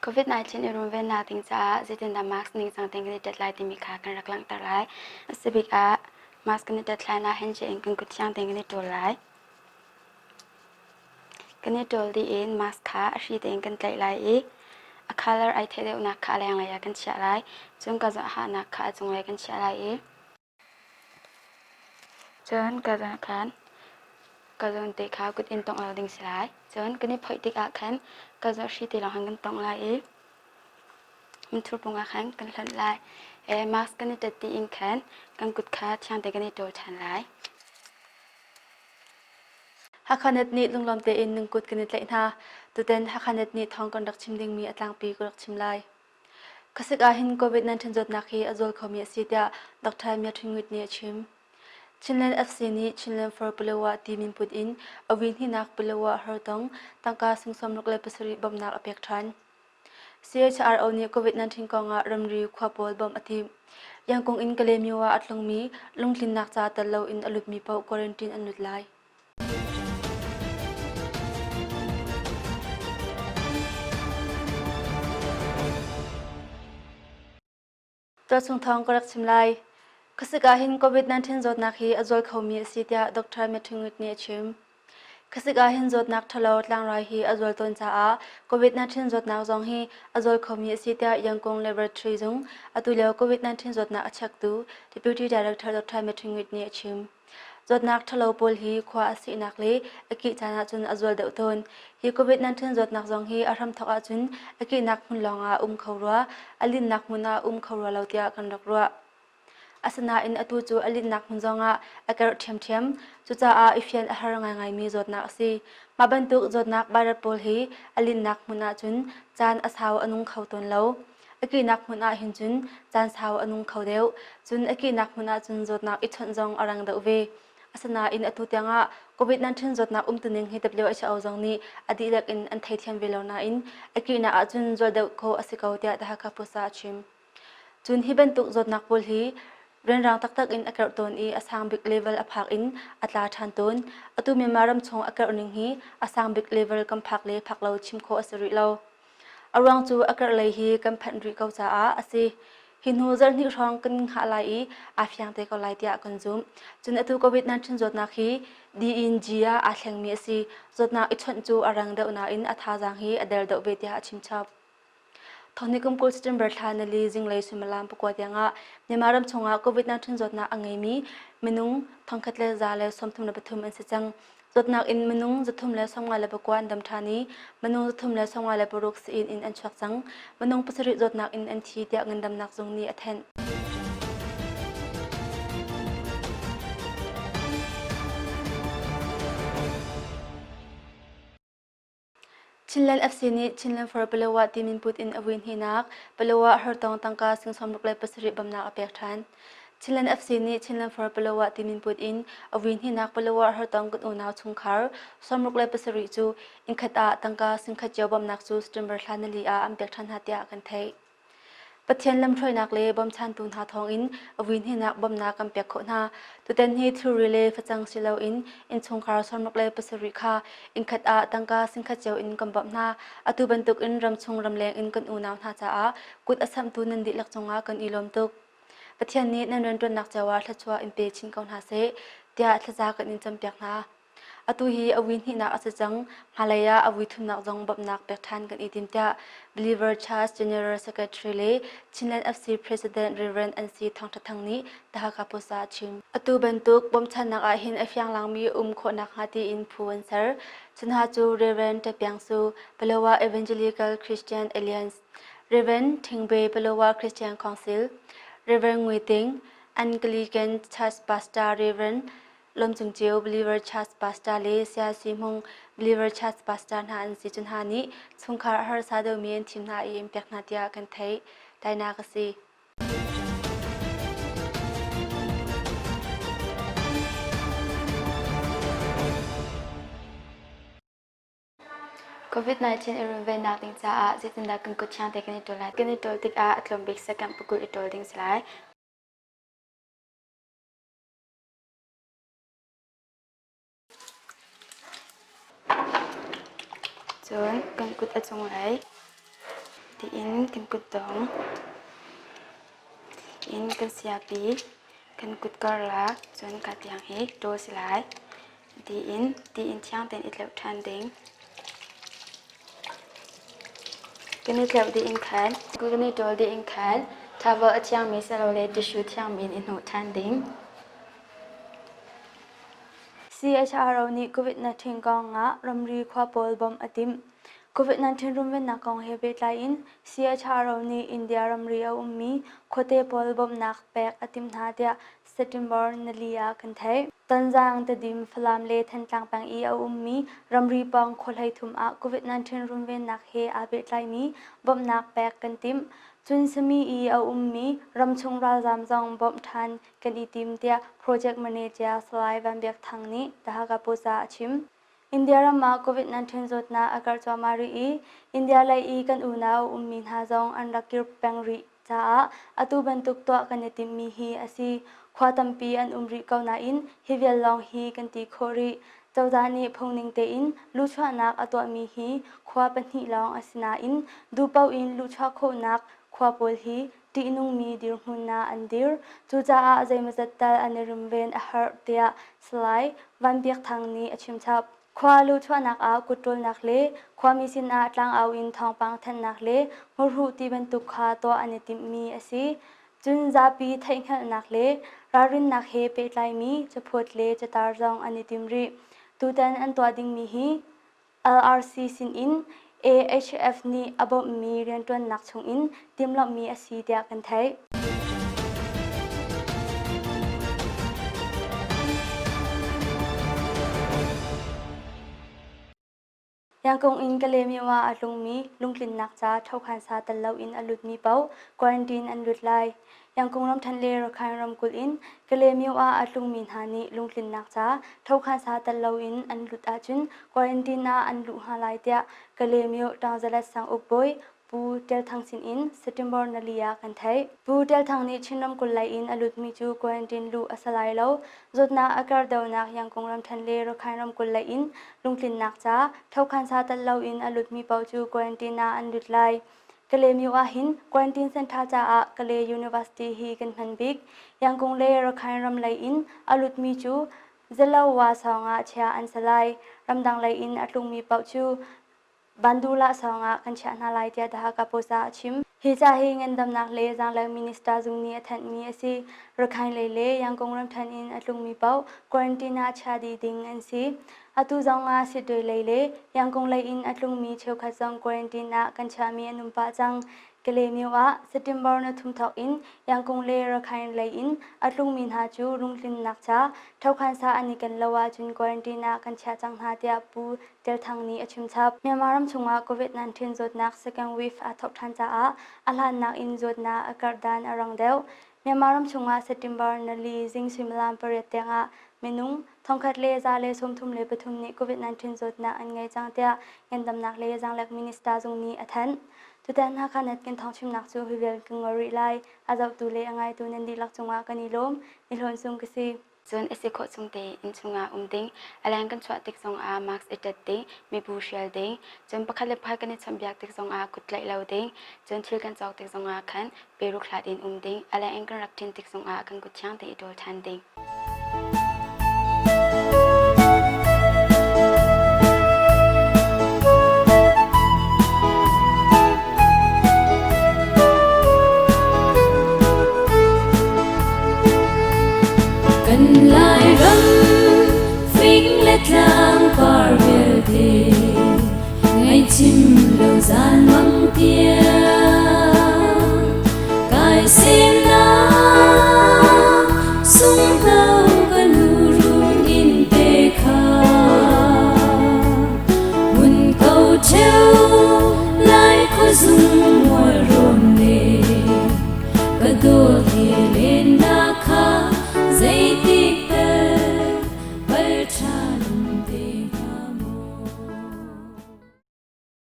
COVID-19 i runvennak ding caah zeitindah mask ningcang tein kan i tet lai timi kha kan rak langhter lai. A si bik ah mask kan i tet hlan ah handshake in kan kut thiang tein kan i ṭawl lai. Kan i ṭawl dih in mask kha a hri tein kan tlaih lai i a colour ai theih deuhnak kha a lenglei ah kan chiah lai. Cun ka hahnak kha a cunglei kan chiah lai i Cun ka zawn khan ka zawn te kha kut in tongh lo ding si lai. Cun kan i phoih tikah khan ka zawn hri te lawng khan kan tongh lai i minthur pung ah khan kan hlonh lai. E, mask kan i ṭet dih in khan kan kut kha thiang te kan i ṭawl ṭhan lai. Hakhanet nih lunglawm tein nungkut kan i tlaih hna. Tutan Hakhanet nih thawng kan rak chim dingmi a tlangpi ka rak chim lai. Khuasik ahhin COVID-19 zawtnak hi a zual khomi a si tiah Dr. Mya Htun Nwit nih a chim. Chinland FC nih Chinland for Palawa ti minput in a hnihnak Palawa hartong tangka sing 67 bawmhnak a pek ṭhan. CHRO nih COVID-19 kongah ramri khua pawl bawmh a timh. Yangkung in Kalaymyo ah a tlungmi lungtlinnak ca tel loin a lutmi paoh quarantine an lut lai. Tuachung thawng ka rak chim lai. Khuasik ah hin COVID-19 zawtnak hi a zual khomi a si tiah Dr. Matthew Ngut nih a chim. Khuasik ah hin zawtnak ṭhalo tlangrai hi a zual tawn caah COVID-19 zawtnak zong hi a zual khomi a si tiah Yangon Laboratory zung atu lio COVID-19 zawtnak a chektu Deputy Director Dr. Matthew Ngut nih a chim. Zawtnak ṭhalo pawl hi khua a sihnak le a kih caan ahcun a zual deuh tawn. Hi COVID-19 zawtnak zong hi a hramthawk ahcun a kihnak hmun lawngah a um kho rua, a linnak hmun ah a um kho rua lo tiah kan rak ruah. Asinain atu cu a linnak hmun zongah a kerh ṭhiamṭhiam. Cucaah i fian a har ngaingaimi zawtnak a si. Mah bantuk zawtnak virus pawl hi a linnak hmun ahcun caan a sau a nung kho tawn lo. A kihnak hmun ah hin cun caan sau a nung kho deuh. Cun a kihnak hmun ah cun zawtnak i chawnh zong a rang deuh ve. Asinain atu tiangah COVID-19 zawtnak umtuning hi WHO zong nih a dihlak in an theithiam ve lo nain a kihnak ahcun zual deuh khawh a si ko tiah The Hakha Post ah a chim. Cun hi bantuk zawtnak pawl hi rianrang taktak in a kerh tawn i a sang bik level a phak in a tla ṭhan tawn. Atu Myanmar ram chung a kerh ning hi a sang bik level kan phak le phak lo chim khawh a si rih lo. A ruang cu a kerhlei hi kan phanh rih ko caah a si. Hi hnu zarhhnih hrawng kan hngah lai i aa fiang te ko lai tiah kan zumh. Cun atu COVID-19 zawtnak hi DNG ah aa thlengmi a si. Zawtnak i chawnh cu a rang deuh nain a thazaang hi a der deuh ve tiah a chim chap. Thawngni kum 20 September thla nali zinglei suimilam pakua tiangah Myanmar ram chungah COVID-19 zawtnak a ngeimi minung 1,133 an si cang. Zawtnak in minung 359 an dam ṭhan i minung 356 sii-inn in an chuak cang. Minung pasarih zawtnak in an thi tiah ngandamnak zung nih a thanh. Chinland FC nih Chinland for Palawa ti minput in a vui hninak Palawa hartong tangka sing 67 bawmhnak a pek ṭhan. Chinland FC nih Chinland for Palawa ti minput in a vui hninak Palawa hartong kan unau chungkhar 67 cu innkhat ah tangka singkhat cio bawmhnak cu September thla nali ah an pek ṭhan hna tiah kan theih. Pathian lamhruainak le bawmchantu hna thawngin a vui hninak bawmhnak kan pek khawh hna. Tutan hi thilri le facang si loin innchungkhar 67 kha innkhat ah tangka singkhat cio in kan bawmh hna. Atu bantukin ramchung ramleng in kan unau hna caah kut a samhtu nan dihlak cungah kan i lawm tuk. Pathian nih nan rianṭuannak cio ah thluachuah in pe chin ko hna seh tiah thlaza kan in campiak hna. Atu hi a vui hnihnak a si cang. Hmailei ah a vui thumnak zong bawmhnak pek ṭhan kan i tim tiah Believer Church General Secretary le Chinland FC President Rev. NC Thawng Ṭha Thang nih The Hakha Post ah a chim. Atu bantuk bawmchannak ahhin a fianglangmi um khawh nakhnga tiin phu an ser. Cu hna cu Rev. Ṭapiang Su, Palawa Evangelical Christian Alliance, Rev. Thingbe Palawa Christian Council, Rev. Ngui Ting, Anglican Church Pastor Rev. Lawmcung Ceu Believer Church Pastor le Saya Sui Hmung Believer Church Pastor hna an si. Cu hna nih chungkhar a harsa deuhmi an thim hna i an pek hna tiah kan theih. Tainak a si. COVID-19 i runvennak ding caah zeitindah kan kut thiang te kan i ṭawl lai? Kan i ṭawl tikah a tlawm bik second pakul i ṭawl ding si lai. Cun kan kut a cunglei. Tiin kan kutdong in kan siapi kan kut karlak cun ka tiang hi ṭawl si lai. Tiin tiin thiang tein i tleuh ṭhan ding. Kan i tleuh dih in khan kan i ṭawl dih in khan towel a thiangmi silole tissue thiangmi in i hnawh ṭhan ding. CHRO nih COVID-19 kong ah ramri khua pawl bawmh a timh. COVID-19 runvennak kong he pehtlai in CHRO nih India ramri a ummi khuate pawl bawmhnak pek a timh hna tiah September nili ah kan theih. Tonzang, Tedim, Falam le Thantlang peng i a ummi ramri pawng khua 13 ah COVID-19 runvennak he aa pehtlaimi bawmhnak pek kan timh. Cun Sami i a ummi ramchung ralzaam zong bawmh ṭhan kan i tim tiah Project Manager Salai Van Biak Thang nih The Hakha Post ah a chim. India ram ah COVID-19 zawtnak a karh cuahmah rih i India lei i kan unau a ummi hna zong an rak kir peng rih caah atu bantuk tuah kan i timhmi hi a si. Khua tampi an um rih ko nain hi vial lawng hi kan ti khawh rih. Cozah nih phungning tein luhchuahnak a tuahmi hi khua pahnih lawng a si nain duhpaoh in luhchuah khawhnak khua pawl hi ṭihnungmi dirhmun ah an dir. Cucaah zeimawzat tal an i rumven a herh tiah Salai Van Biak Thang nih a chimchap. Khua luhchuahnak ah kutṭawlnak le khuami sinah tlangau in thawngpang thanhnak le hmurhuh ti bantuk kha tuah an i timhmi a si. Cun zapi theihhngalhnak le ralrinnak he pehtlaimi caphawt le catar zong an i tim rih. Tutan an tuah dingmi hi LRC sinin AHF nih a bawmhmi rianṭuannak chungin timhlamhmi a si tiah kan theih. Yangkung in Kalaymyo ah a tlungmi lungtlinnak ca ṭhokhansa tel loin a lutmi paoh quarantine an lut lai. Yangkung ramṭhen le Rakhine ramkulh in Kalaymyo ah a tlungmi hna nih lungtlinnak ca ṭhokhansa tel loin an lut ahcun quarantine ah an luh hna lai tiah Kalaymyo Ṭangzalat sang ukbawi Pu Ṭial Thang sin in September nali ah kan theih. Pu Ṭial Thang nih Chin ramkulh lei in a lutmi cu quarantine luh a si lai lo. Zawtnak a karh deuhnak Yangkung ramṭhen le Rakhine ramkulh lei in lungtlinnak ca ṭhokhansa tel loin a lutmi paoh cu quarantine ah an lut lai. Kalaymyo ahhin quarantine center caah Kalay University hi kan hman bik. Yangkung le Rakhine ram lei in a lutmi cu Zelawa sawng ah chia an si lai. Ramdang lei in a tlungmi paoh cu Bandula sawng ah kan chiah hna lai tiah The Hakha Post ah a chim. Hi ca hi ngandamnak le zaanglek minister zung nih a thanhmi a si. Rakhine lei le Yangon ramṭhen in a tlungmi paoh quarantine ah chia dih ding an si. Atu zong ah Sittwe lei le Yangon lei in a tlungmi cheukhat zong quarantine ah kan chiahmi an um pah cang. Kalaymyo ah September na thum thawk in Yangon le Rakhine lei in a tlungmi hna cu lungtlinnak ca ṭhokhansa an i ken lo ahcun quarantine ah kan chiah cang hna tiah Pu Tel Thang nih a chimchap. Myanmar ram chungah COVID-19 zawtnak second wave aa thawk ṭhan caah a hlannak in zawtnak a karh dan a rang deuh. Myanmar ram chungah September nali zing suimilam 8 tiangah minung 1133 nih COVID-19 zawtnak an ngei cang tiah ngandamnak le zaanglek minister zung nih a thanh. Tutan Hakha Net kan thawngchimnak cu hi vial kan ngol rih lai. A zohtu le a ngaitu nan dihlak cungah kan i lawm. Ni Hlawn Sung ka si. Cun a si khawh chung te inn chungah um ding, a leng kan chuah tik zongah mask i ṭet ding, mibu hrial ding, cun pakhat le pakhat kan i chawnhbiak tik zongah kut tlaih lo ding, cun thil kan cawk tik zongah khan peruk hlat in um ding, a leng in kan rak ṭin tik zongah kan kut thiang te i ṭawl ṭhan ding. Kan Lairam fing le tlang par vialte ngaihchim lo zan mang tiang kai se.